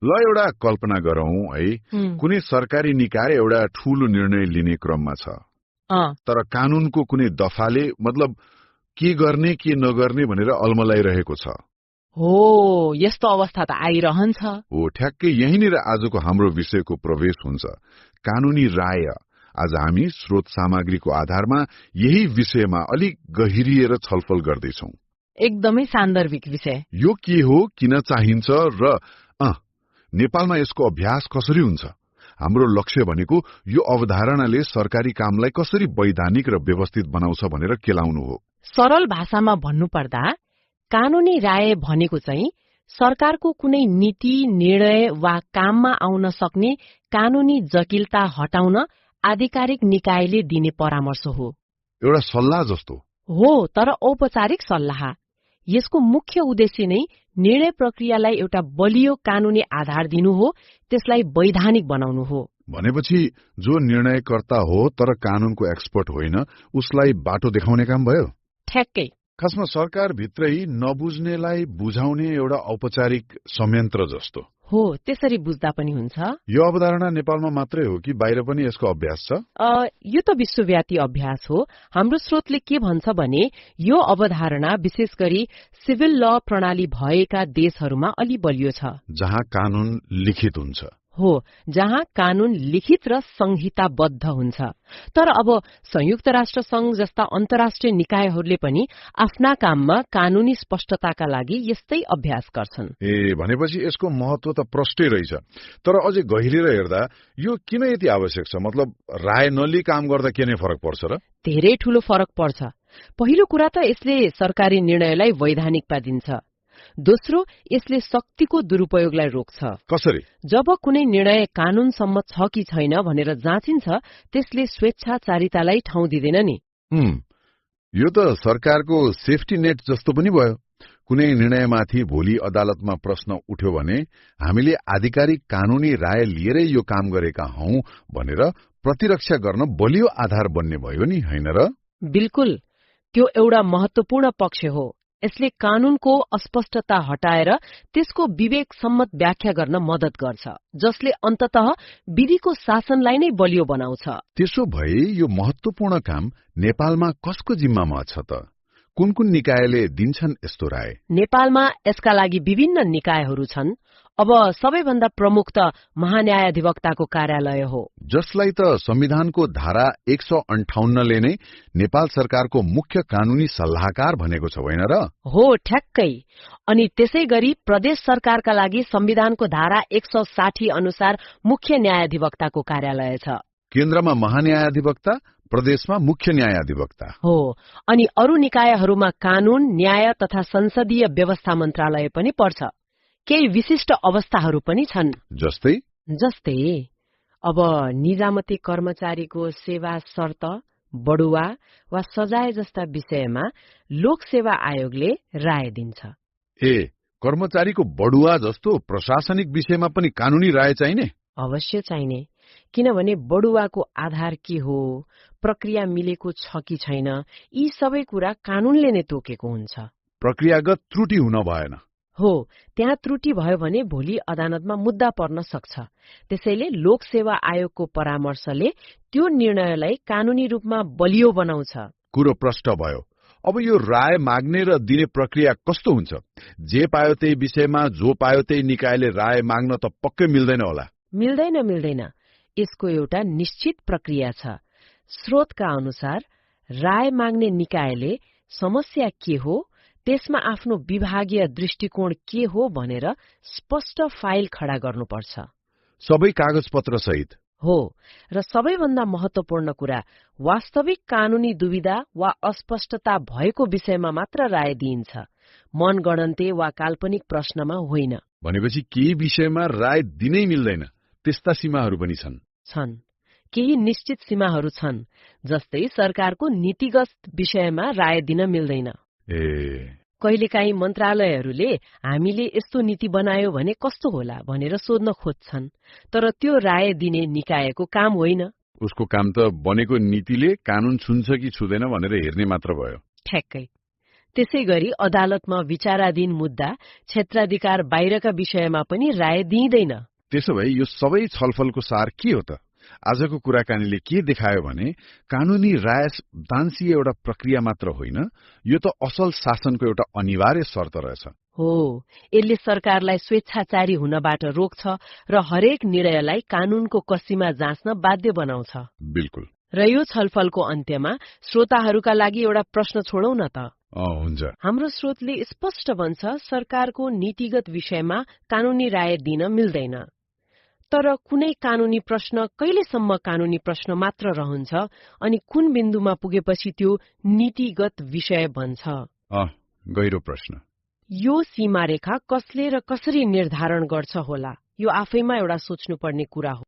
ल एउटा कल्पना गरौं है, कुनै सरकारी निकाय एउटा ठूलो निर्णय लिने क्रममा छ, तर कानूनको कुनै दफाले मतलब के गर्ने के नगर्ने भनेर अल्मलाइरहेको छ। हो, यस्तो अवस्था त आइरहन्छ। हो, ठ्याक्कै यहीँनिर आजको हाम्रो विषयको प्रवेश हुन्छ, कानूनी राय। आज हामी स्रोत सामग्रीको आधारमा यही विषयमा अलिक गहिरिएर छलफल गर्दैछौं। एकदमै सान्दर्भिक विषय। यो के हो, किन चाहिन्छ र नेपालमा यसको अभ्यास कसरी हुन्छ? हाम्रो लक्ष्य भनेको यो अवधारणाले सरकारी कामलाई कसरी वैधानिक र व्यवस्थित बनाउँछ भनेर केलाउनु हो। सरल भाषामा भन्नुपर्दा कानूनी राय भनेको चाहिँ सरकारको कुनै नीति, निर्णय वा काममा आउन सक्ने कानूनी जटिलता हटाउन आधिकारिक निकायले दिने परामर्श हो। एउटा सल्लाह जस्तो हो, तर औपचारिक सल्लाह। यसको मुख्य उद्देश्य नै निर्णय प्रक्रियालाई एउटा बलियो कानूनी आधार दिनु हो, त्यसलाई वैधानिक बनाउनु हो। भनेपछि जो निर्णयकर्ता हो तर कानूनको एक्सपर्ट होइन, उसलाई बाटो देखाउने काम भयो। ठ्याक्कै। खासमा सरकारभित्रै नबुझ्नेलाई बुझाउने एउटा औपचारिक संयन्त्र जस्तो हो। त्यसरी बुझ्दा पनि हुन्छ। यो अवधारणा नेपालमा मात्रै हो कि बाहिर पनि यसको अभ्यास छ? यो त विश्वव्यापी अभ्यास हो। हाम्रो स्रोतले के भन्छ भने यो अवधारणा विशेष गरी सिभिल ल प्रणाली भएका देशहरूमा अलि बलियो छ, जहाँ कानून लिखित हुन्छ। हो, जहाँ कानून लिखित र संहिताबद्ध हुन्छ। तर अब संयुक्त राष्ट्र संघ जस्ता अन्तर्राष्ट्रिय निकायहरूले पनि आफ्ना काममा कानूनी स्पष्टताका लागि यस्तै अभ्यास गर्छन्। भनेपछि यसको महत्व त प्रष्टै रहेछ। तर अझै गहिरेर हेर्दा यो किन यति आवश्यक छ? मतलब राय नलिई काम गर्दा के नै फरक पर्छ र? धेरै ठूलो फरक पर्छ। पहिलो कुरा त यसले सरकारी निर्णयलाई वैधानिकता दिन्छ। दोस्रो, यसले शक्तिको दुरुपयोगलाई रोक्छ। कसरी? जब कुनै निर्णय कानून सम्मत छ कि छैन भनेर जाँचिन्छ, त्यसले स्वेच्छाचारितालाई ठाउँ दिँदैन नि। यो त सरकारको सेफ्टी नेट जस्तो पनि भयो। कुनै निर्णयमाथि भोलि अदालतमा प्रश्न उठ्यो भने हामीले आधिकारिक कानूनी राय लिएरै यो काम गरेका हौं भनेर प्रतिरक्षा गर्न बलियो आधार बन्ने भयो नि, हैन र? बिल्कुल, त्यो एउटा महत्वपूर्ण पक्ष हो। यसले कानूनको अस्पष्टता हटाएर त्यसको विवेक सम्मत व्याख्या गर्न मद्दत गर्छ, जसले अन्ततः विधिको शासनलाई नै बलियो बनाउँछ। त्यसो भए यो महत्वपूर्ण काम नेपालमा कसको जिम्मामा छ त? कुन कुन निकायले दिन्छन् यस्तो राय? नेपालमा यसका लागि विभिन्न निकायहरू छन्। अब सबैभन्दा प्रमुख त महान्यायाधिवक्ताको कार्यालय हो, जसलाई त संविधानको धारा 158 ले नै नेपाल सरकारको मुख्य कानूनी सल्लाहकार भनेको छ, होइन र? हो, ठ्याक्कै। अनि त्यसै गरी प्रदेश सरकारका लागि संविधानको धारा 160 अनुसार मुख्य न्यायाधिवक्ताको कार्यालय छ। केन्द्रमा महान्यायाधिवक्ता, प्रदेशमा मुख्य न्यायाधिवक्ता हो। अनि अरू निकायहरूमा कानून, न्याय तथा संसदीय व्यवस्था मन्त्रालय पनि पर्छ। केही विशिष्ट अवस्थाहरू पनि छन्। जस्तै अब निजामती कर्मचारीको सेवा शर्त, बढुवा वा सजाय जस्ता विषयमा लोक सेवा आयोगले राय दिन्छ। कर्मचारीको बढुवा जस्तो प्रशासनिक विषयमा पनि कानूनी राय चाहिने? अवश्य चाहिने, किनभने बढुवाको आधार के हो, प्रक्रिया मिलेको छ कि छैन, यी सबै कुरा कानूनले नै तोकेको हुन्छ। प्रक्रियागत त्रुटि हुन भएन। हो, त्यहाँ त्रुटि भयो भने भोलि अदालतमा मुद्दा पर्न सक्छ। त्यसैले लोक सेवा आयोगको परामर्शले त्यो निर्णयलाई कानूनी रूपमा बलियो बनाउँछ। कुरो प्रष्ट भयो। अब यो राय माग्ने र दिने प्रक्रिया कस्तो हुन्छ? जे पायो त्यही विषयमा जो पायो त्यही निकायले राय माग्न त पक्कै मिल्दैन होला। मिल्दैन। यसको एउटा निश्चित प्रक्रिया छ। स्रोतका अनुसार राय माग्ने निकायले समस्या के हो, त्यसमा आफ्नो विभागीय दृष्टिकोण के हो भनेर स्पष्ट फाइल खडा गर्नुपर्छ, सबै कागजपत्र सहित। हो, र सबैभन्दा महत्वपूर्ण कुरा, वास्तविक कानूनी दुविधा वा अस्पष्टता भएको विषयमा मात्र राय दिइन्छ, मनगणन्ते वा काल्पनिक प्रश्नमा होइन। भनेपछि केही विषयमा राय दिनै मिल्दैन, त्यस्ता सीमाहरू पनि छन्। केही निश्चित सीमाहरू छन्, जस्तै सरकारको नीतिगत विषयमा राय दिन मिल्दैन। कहिलेकाहीँ मन्त्रालयहरूले हामीले यस्तो नीति बनायो भने कस्तो होला भनेर सोध्न खोज्छन्, तर त्यो राय दिने निकायको काम होइन। उसको काम त बनेको नीतिले कानून छुन्छ कि छुँदैन भनेर हेर्ने मात्र भयो। ठ्याक्कै। त्यसै गरी अदालतमा विचाराधीन मुद्दा क्षेत्राधिकार बाहिरका विषयमा पनि राय दिइँदैन। त्यसो भए यो सबै छलफलको सार के हो त? आजको कुराकानीले के देखायो भने कानूनी राय दानसीय एउटा प्रक्रिया मात्र होइन, यो त असल शासनको एउटा अनिवार्य शर्त रहेछ। हो, यसले सरकारलाई स्वेच्छाचारी हुनबाट रोक्छ र हरेक निर्णयलाई कानूनको कसीमा जाँच्न बाध्य बनाउँछ। बिल्कुल। र यो छलफलको अन्त्यमा श्रोताहरूका लागि एउटा प्रश्न छोडौं न त। हुन्छ। हाम्रो स्रोतले स्पष्ट भन्छ सरकारको नीतिगत विषयमा कानूनी राय दिन मिल्दैन। तर कुनै कानूनी प्रश्न कहिलेसम्म कानूनी प्रश्न मात्र रहन्छ अनि कुन बिन्दुमा पुगेपछि त्यो नीतिगत विषय बन्छ? गहिरो प्रश्न। यो सीमारेखा कसले र कसरी निर्धारण गर्छ होला? यो आफैमा एउटा सोच्नुपर्ने कुरा हो।